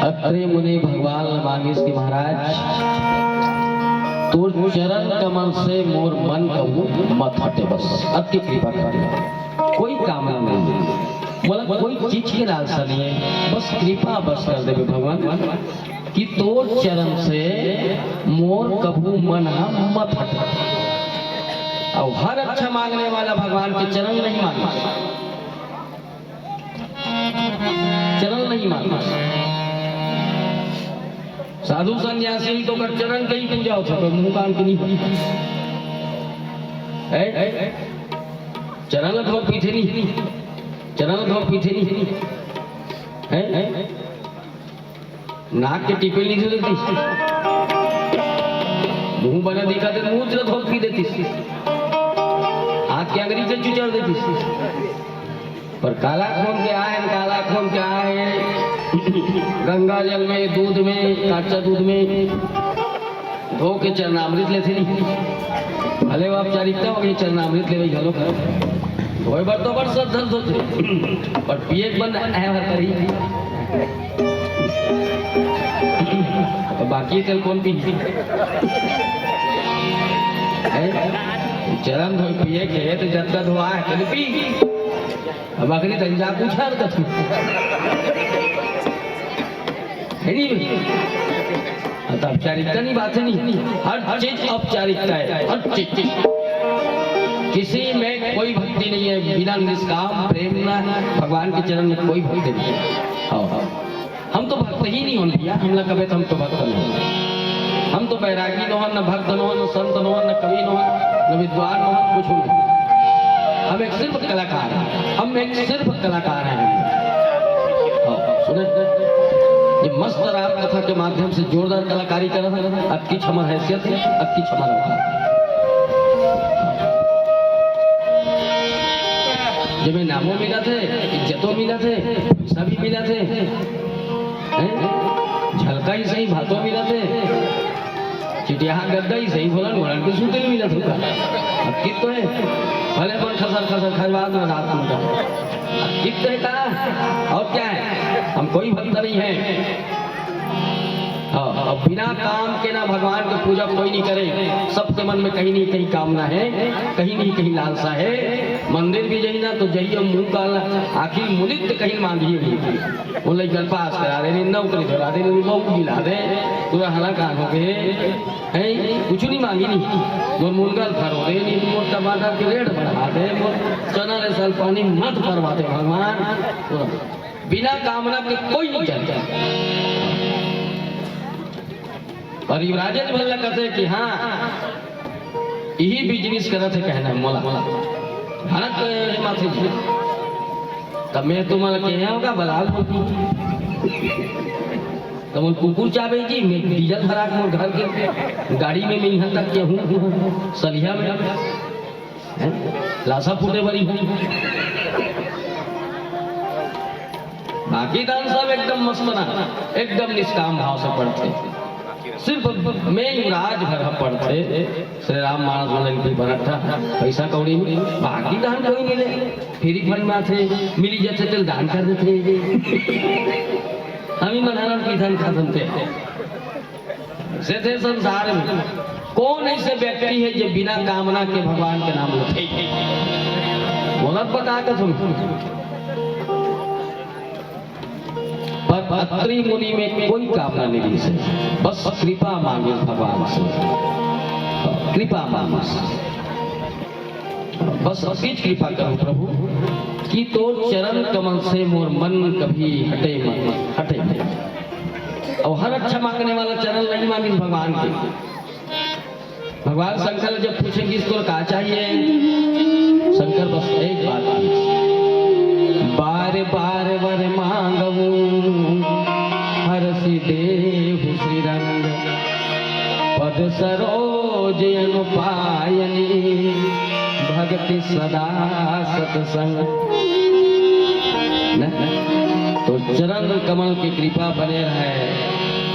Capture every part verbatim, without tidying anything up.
अत्रे मुनि भगवान ल मांगिस कि महाराज, तोर चरण कमल से मोर मन कभू मत हटे, बस अतकी कृपा कर। कोई कामना नहीं है, मोला कोई चीज के लालसा नहीं है, बस कृपा बस कर देबे भगवान, कि तोर चरण से मोर कभू मन ह मत हटे। अउ हर अच्छा मांगने वाला भगवान के चरण नहीं मांगे, चरण नहीं मांगे। साधु सन्यासी तो कर चरण के ही पूजा होथे, पर मुंह कान के नहीं। है? चरण ल धो पीथे नहीं, चरण ल धो पीथे नहीं। है? नाक के टिपेल नहीं धो देतिस, मुंह बना दिखा दे, मुंह ला धो पी देतिस, हाथ के अंगरी से चुचर देतिस। पर काला खून के आए, काला खून के आए, गंगा जल में, दूध में, काचा दूध में धो के चरणामृत लेथे नहीं। भले वो औपचारिकता हो गई, चरणामृत लेवे घलो। धोए बर तो बड़ श्रद्धा से धोथे, पर पिए के बंद है हर करी। तो बाकी तेल कौन पी? हैं? चरण धोए पिए के तो जतका धोआ है, तेल पी। अब अगले दिन जा पूछा तो तू। है नहीं भाई? हाँ, तो औपचारिकता नहीं, बात है नहीं। हर चीज औपचारिकता है, हर चीज। किसी में कोई भक्ति नहीं है बिना निष्काम प्रेम ना, भगवान के चरण में कोई भक्ति नहीं है। हाँ, हाँ। हम तो भक्त ही नहीं होन भैया, हमला कबे तो हम तो भक्त नहीं। हम तो बैरागी नोहन, न भक्त नोहन, न संत नोहन, न कवि नोहन, न विद्वान नोहन, कुछ नहीं। हम एक सिर्फ कलाकार हैं, हम एक सिर्फ कलाकार हैं। हाँ, सुने, ये मस्त राम कथा के माध्यम से जोरदार कलाकारी करत हे, अतकी हमर हैसियत हे, अतकी हमर औकात। जेमे नामो मिलत हे, इज्जतो मिलत हे, पैसा भी मिलत हे, हैं? झलका ही सही, भातो मिलत हे, चिटियाहा गद्दा ही सही, भोला नोहन के सूते मिलत होगा। अब कित तो हे, भले अपन खसर खसर खजवात में रात को का। अब कित तो हे का? और क्या है? हम कोई भक्त नहीं है। हाँ, अब बिना काम के ना भगवान के पूजा कोई नहीं करे। सबके मन में कहीं नहीं कहीं कामना है, कहीं नहीं कहीं लालसा है। मंदिर भी जाही ना तो जाही, मुंह काला आखिर मुनित कहीं मांगी हुई। वो लइका ल पास करा दे, नौकरी धरा दे, बहू दिला दे, पूरा हला कान हो गए। हैं, कुछ नहीं मांगी नहीं। मोर मुनगा ल फरो दे, नहीं मोर टमाटर के रेट बढ़ा दे, मोर चना ले साल पानी मत करवा दे भगवान। पूरा बिना कामना के कोई नहीं चलता। और युवराजेश भल्ला कहते कि हाँ, यही बिजनेस करत हे कहना मोला। भनक हे माथे जी। तब मैं तुम्हारा कहे होगा बलाल को। तब वो कुकुर चाबे जी, मैं डीजल भरा के मोर घर के गाड़ी में मैं यहाँ तक के हूँ, सलिया में। हैं? लासा फूटे बरी। बाकी दान सब एकदम मस्त ना, एकदम निष्काम भाव से पड़थे। सिर्फ मैं ही राज भर ह पड़थे। श्री राम मानस मंदिर की बनत था, पैसा कौड़ी में, बाकी दान कोई नहीं ले। फ्री फंड में आथे, मिली जाथे तेल दान कर देथे। हम ही मन हरन की धन खा धनते। से थे संसार में कौन ऐसे व्यक्ति है जो बिना कामना के भगवान के नाम लेथे? मोला बता के सुन। पर अत्रि मुनि में कोई कामना नहीं थी, बस कृपा मांगे भगवान से, कृपा मांगे। बस अतिज कृपा करो प्रभु, कि तोर चरण कमल से मोर मन कभी हटे मत, हटे मत। और हर अच्छा मांगने वाला चरण नहीं मांगे भगवान के। भगवान शंकर जब पूछे कि इसको का चाहिए, शंकर बस एक बात पूछे, बार बार वर मांगू हरषि देहु श्रीरंग, पद सरोज अनुपायनी भक्ति सदा सत्संग। न? तो चरण कमल की कृपा बने रहे,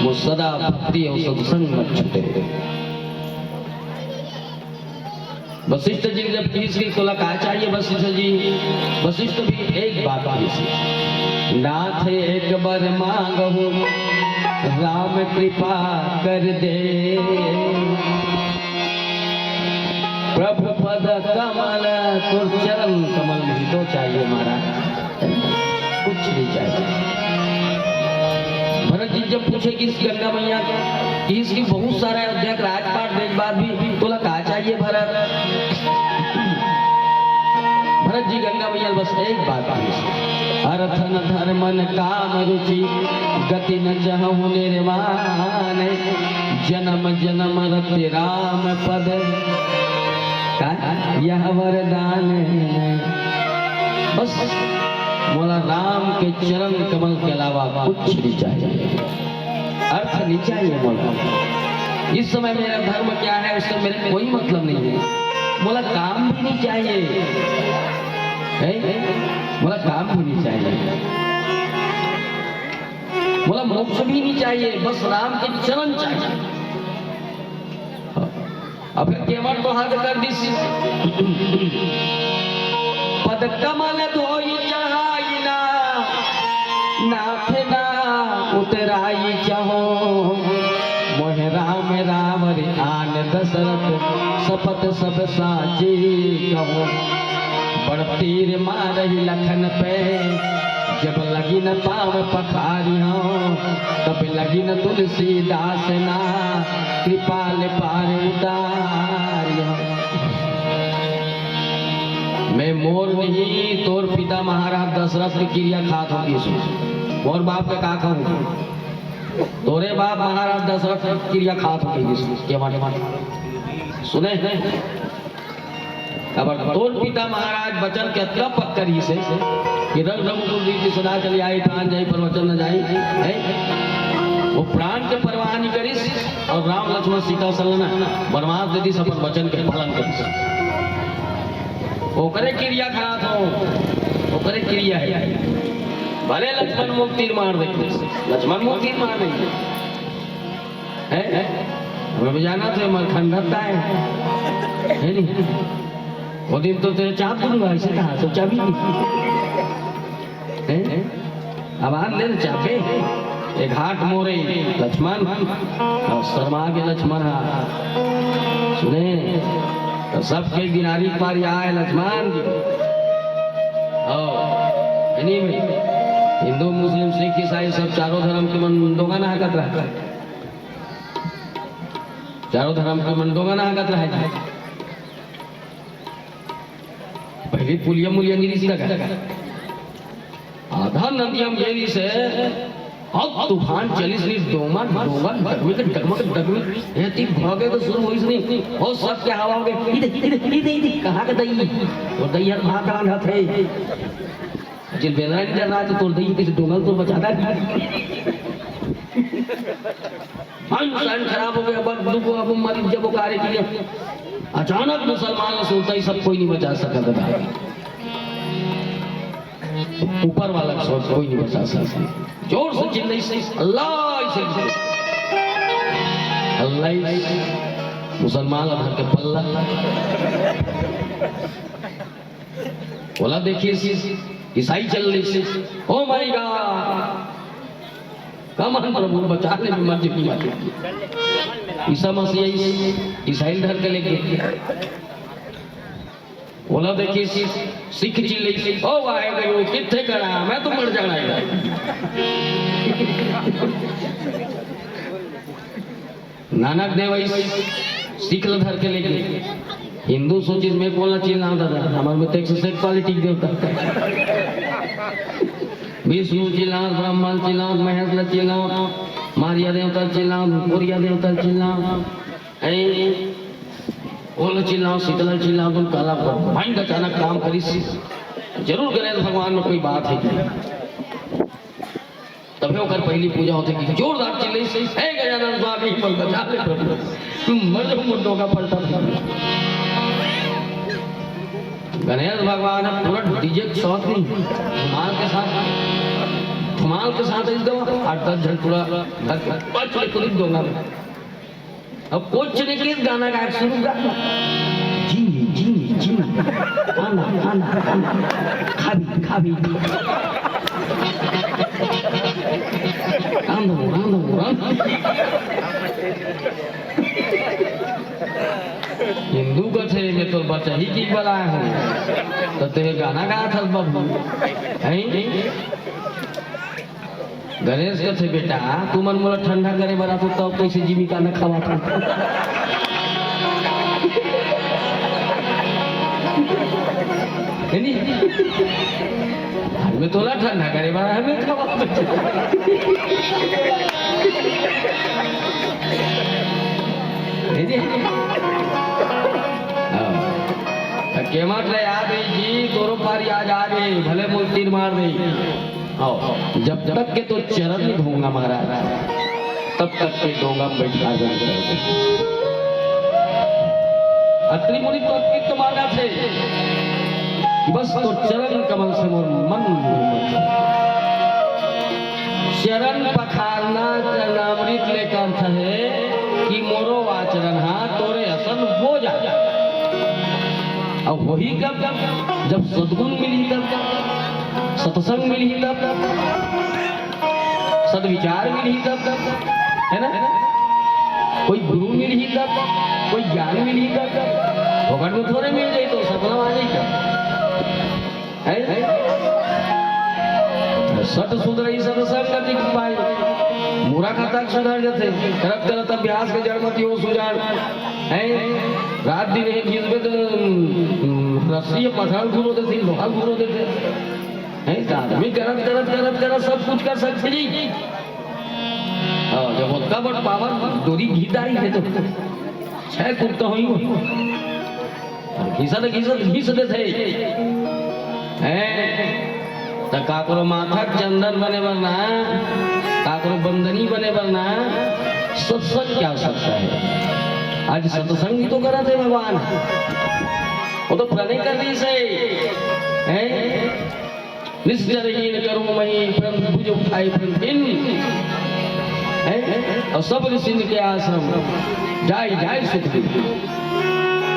वो सदा भक्ति और सत्संग मत छूटे। वशिष्ठ जी जब किहिस कि तोला का चाहिए वशिष्ठ जी, वशिष्ठ भी एक बात किहिस, नाथ एक बार मांगहु राम कृपा कर दे। प्रभु पद कमल, तोर चरण कमल नहीं तो चाहिए महाराज, कुछ नहीं चाहिए। भरत जी जब पूछे कि इस गंगा मैया की, इसकी बहुत सारा अयोध्या के राजपाट देख बाद भी तोला का चाहिए भरत? भरत जी गंगा मैया बस एक बात कही, अर्थ न धर्म न काम रुचि, गति न चहु निर्माण, जन्म जन्म रति राम पद, का यह वरदान है। बस मोला राम के चरण कमल के अलावा कुछ नहीं चाहिए, अर्थ नहीं चाहिए मोला। इस समय मेरा धर्म क्या है, उससे मेरे कोई मतलब नहीं है। मोला काम भी नहीं चाहिए, है? मोला काम भी नहीं चाहिए, मोला मोक्ष भी नहीं चाहिए, बस राम के चरण चाहिए। अब फिर केवट तो हद कर दिस। पद कमल धोई चढ़ाई ना, नाथ ना उतराई चहो। मोह राम रावरि आन दशरथ, सपत सब साची कहो। बड़ तीर मारहि लखन पे, जब लगिन पाँव पखारिहौं, तब लगिन तुलसीदास ना, कृपाल पार उतारिहौं। मैं मोर नहीं, तोर पिता महाराज दशरथ के किरिया खात हों किहिस। मोर बाप के का खाहूं? तोरे बाप महाराज दशरथ के किरिया खात हों किहिस। के माने, माने। सुने? काबर तोर पिता महाराज वचन के अतका पक्का रिहिस हे कि रघु रघुकुल रीति सदा चली आई, प्राण जाई पर वचन न जाई, है? वो प्राण के परवाह नहीं करिस अउ राम लक्ष्मण सीता संग ना वनवास दे दिस, अपन वचन के पालन करिस। ओकरे किरिया खात हों, ओकरे किरिया हे। भले लक्ष्मण मुख तीर मार दे, लक्ष्मण मुख तीर मार दे। हैं? हमें भी जाना तो हमारे खंडता है, है नहीं? वो दिन तो तेरे चाप दूंगा, ऐसे कहा, तो चाबी नहीं। हैं? अब हाथ ले ले चापे। एक हाथ मोरे लक्ष्मण, अउ शर्मा के लक्ष्मण हा। सुने, तो सबके गिनारी पार आए लक्ष्मण जी। हो, है नहीं भाई? हिंदू, मुस्लिम, सिख, ईसाई सब चारों धर्म के मन डोंगा ना हाकत रहता है। चारों धर्म के मन डोंगा ना हाकत रहे। पहली पुलिया मुलिया नहीं रिहिस लगा। आधा नदिया में गिरिस हे, अब तूफान चलिस नहीं, डोंगा, डोंगा, डगमग, डगमग, डगमग। ये ती भागे तो शुरू होइस नहीं, अउ सबके हवा हो गए, इधर, इधर, इधर, इधर, कहाँ के दई? अउ दई हर भाग रहा था। जिन बेंदरा नहीं डर रहा तो तोर दई किसी डोंगा को बचा दा। मन सन खराब हो गया, अब दुख, अब मर जब वो कार्य किया। अचानक मुसलमान ने सोचा, "ये सब कोई नहीं बचा सकता था।" ऊपर वाला सोच, "कोई नहीं बचा सकता।" जोर से चिल्लाई, "अल्लाह!" इसे, "अल्लाह!" मुसलमान ला धर के पल्ला। ओला देखिस, ईसाई चल रही, "Oh my God!" कमन प्रभु बचा ले, मर जी, मर जी। ईसा मसीह ईसाई धर के लेके। ओला देखिस, सिख चिल्ली, "ओ वाहेगुरु, कित्थे करा, मैं तो मर जाना है।" नानक देव आइस, सिख ल धर के लेके। हिंदू सोचिस, "मैं कोन ला चिल्लाऊं दादा, हमर में तो एक सौ एक क्वालिटी देवता।" विष्णु चिल्लाऊं, ब्रह्मा चिल्लाऊं, महेश ल चिल्लाऊं, मारिया देवता चिल्लाऊं, कोरिया देवता चिल्लाऊं, हैं? कोन ल चिल्लाऊं, शीतला चिल्लाऊं, तुम काला पर भाई अचानक काम करिस। जरूर गणेश भगवान में कोई बात है। तभे ओकर पहली पूजा होथे कि जोरदार चिल्लई, "हे गजानन स्वामी, मन बचा ले प्रभु, तुम मर जाओ, मुंडों का पलटा था।" गणेश भगवान ह पूरा डीजे के साथ नहीं, धमाल के साथ, धमाल के साथ एकदम आठ दस झन पूरा घर के पांच ले पुलिस डोंगा में। अब कुछ नहीं किस गाना गायक शुरू कर। जीनी, जीनी, जीनी। खाना, खाना, खाना। खाबी, खाबी। रांधो, रांधो, रांधो। हिंदू कथे, मैं तोर बचाही की बलाए हूँ, तो तेरे गाना गात हस बाबू, हैं? गणेश कथे, "बेटा, तुमन मोला ठंडा करे बर आथो, तब कैसे जीविका न खवात हो?" है नी? हमें तोला ठंडा करे बर, हमें खवात हो। है जी? हाँ। त केमट ले याद है जी, तोरो पारी आज आ गई, भले मोर तीर मार दे। आओ, जब तक के तो चरण धोंगा महाराज, तब तक के डोंगा में बैठा दे। अत्रि मुनि तो अत्रि तो माना थे, बस तो चरण कमल से मोर मन मोहित। चरण पखारना चरणामृत ले अर्थ है कि मोरो आचरण हा तोरे असन हो जाए। अब वही कब, जब सद्गुण मिली तब, सत्संग मिलही तब, सद्विचार मिलही तब, है ना? कोई गुरु मिलही तब, कोई ज्ञान मिलही तब। फोकट में थोड़े मिल जाई तो सपना आ जाई का? है? सत सुधरही सत संगति पाई। मूरख तक सुधर जथे। करत करत अभ्यास के जड़ मति हो सुजान। है? रात दिन हे घिसबे तो, हम्म, रस्सी पथरा घुरो देथे, लोहा घुरो देथे। है? त आदमी करत, करत, करत, करत सब कुछ कर सकथे जी। हाँ, जब ओतका बड़ पावर डोरी घिस डारी है तो छह फुट तो होई वो। अउ घिसत, घिसत, घिस देथे। हैं? त काकरो माथा चंदन बने बर ना, काकरो बंदनी बने बर ना, सत्संग की आवश्यकता है। आज सत्संग भी तो करत हे भगवान। वो तो प्रणय कर रही से। हैं? निश्चर हीन करूं मही, प्रण भुज उठाए प्रण दिन। हैं? अउ सब ऋषिन के आश्रम जाय जाय सुख दिन।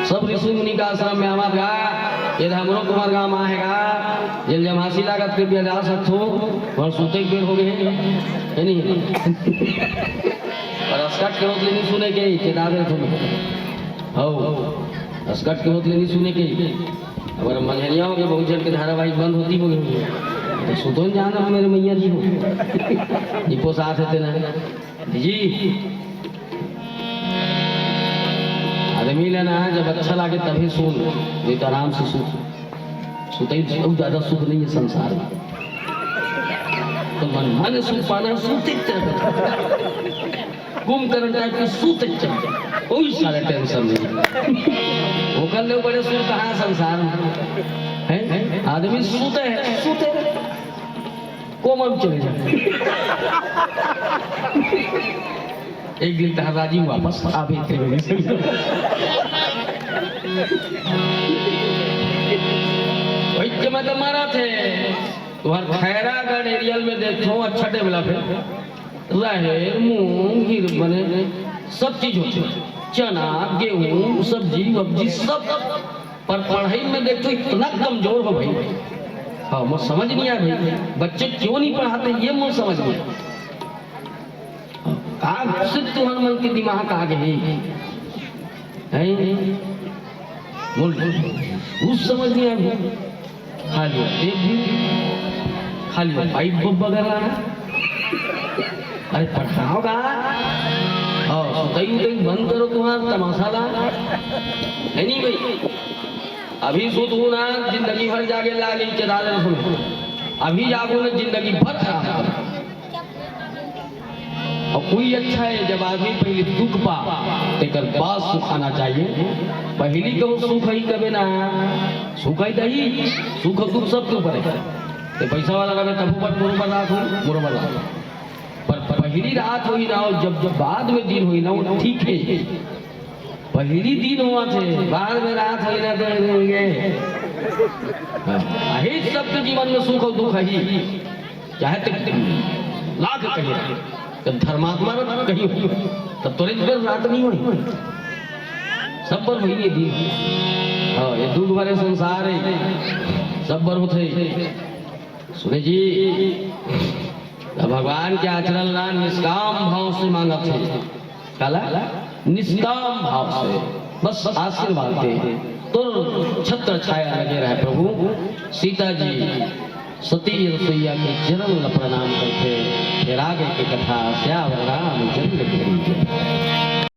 सब ऋषि मुनि का आश्रम में आवा गा, ये हमरो तुम्हार गांव आए गा, ये जमासी लागत के बेरा सत्सो, और सुते के बेर हो गए, है नहीं? और अस्कट के होत ले नहीं सुने के, चेता दे तुम। हो, अस्कट के होत ले नहीं सुने के। अगर मंझनिया हो गए, बहुत जन के धारावाहिक बंद होती होगी। तो सुतो न जाना मेरे मैया जी हो। निपो साथ है तेरा। जी। आदमी ला ना जब अच्छा लागे तभी सुन, नहीं तो आराम से सुत। सुतई से बहुत ज्यादा सुख नहीं है संसार में। तो मन मन सुख पाना है, सुते चल। कुंभकर्ण टाइप के सुते चल। कोई सारे टेंशन नहीं। वो कर ले बड़े सुख कहाँ संसार में? हैं? आदमी सुते है, सुते रहे। कोमा में चले जाए। एक दिन तहार राजी वापस आबे तेरे। वही के मैं तो मारा थे। तुम्हार खैरागढ़ एरियल में देखो अच्छा डेवलप है। राहेर, मूंग, हीर बने, सब चीज होती है। चना, गेहूं, सब्जी वब्जी सब। पर पढ़ाई में देखो इतना कमजोर हो भाई। हाँ, मुझे समझ नहीं आया भाई, बच्चे क्यों नहीं पढ़ाते, ये मुझे समझ नहीं आया। का से तुहर मन के दिमाग आ गए हैं? बोल, कुछ समझ नहीं आया। खाली टेप भी, खाली पाइप बब बगैर लाना। अरे पढ़ाओ का? हाँ, सुताई उताई बंद करो तुम्हारा तमाशा ला। है नहीं भाई? अभी सुत हूँ ना, जिंदगी भर जागे लागे, चेता दे सुनो। अभी जागो ना, जिंदगी भर आराम करो। और कोई अच्छा है जब आदमी पहले दुख पा, तेकर बाद सुख आना चाहिए। पहली कहूँ सुख ही कबे ना, सुख ही दही, सुख और दुख सबके ऊपर है। ते पैसा वाला रहे तब ऊपर मोरो बर्दाश्त हो, मोरो बर्दाश्त हो। पर पहली रात हुई ना, और जब, जब बाद में दिन हुई ना, वो ठीक है। पहली दिन हुआ थे, बाद में रात हुई ना, तो ये, हाँ, यही सबके जीवन में सुख और दुख है ही। चाहे ते लाख कहे, जब धर्मात्मा रह कहीं हो, तब तोरे पर रात नहीं होई। सब पर वही ये दिन। हाँ, ये दुख भरे संसार है, सब पर होते। सुने जी, त भगवान के आचरण ला निष्काम भाव से मांगत हे। काला? निष्काम भाव से। बस आशीर्वाद दे। तोर छत्र छाया लगे रहे प्रभु। सीता जी सती रसोईया के चरण ला प्रणाम करथे। फिर आगे के कथा सियावर रामचंद्र की जय।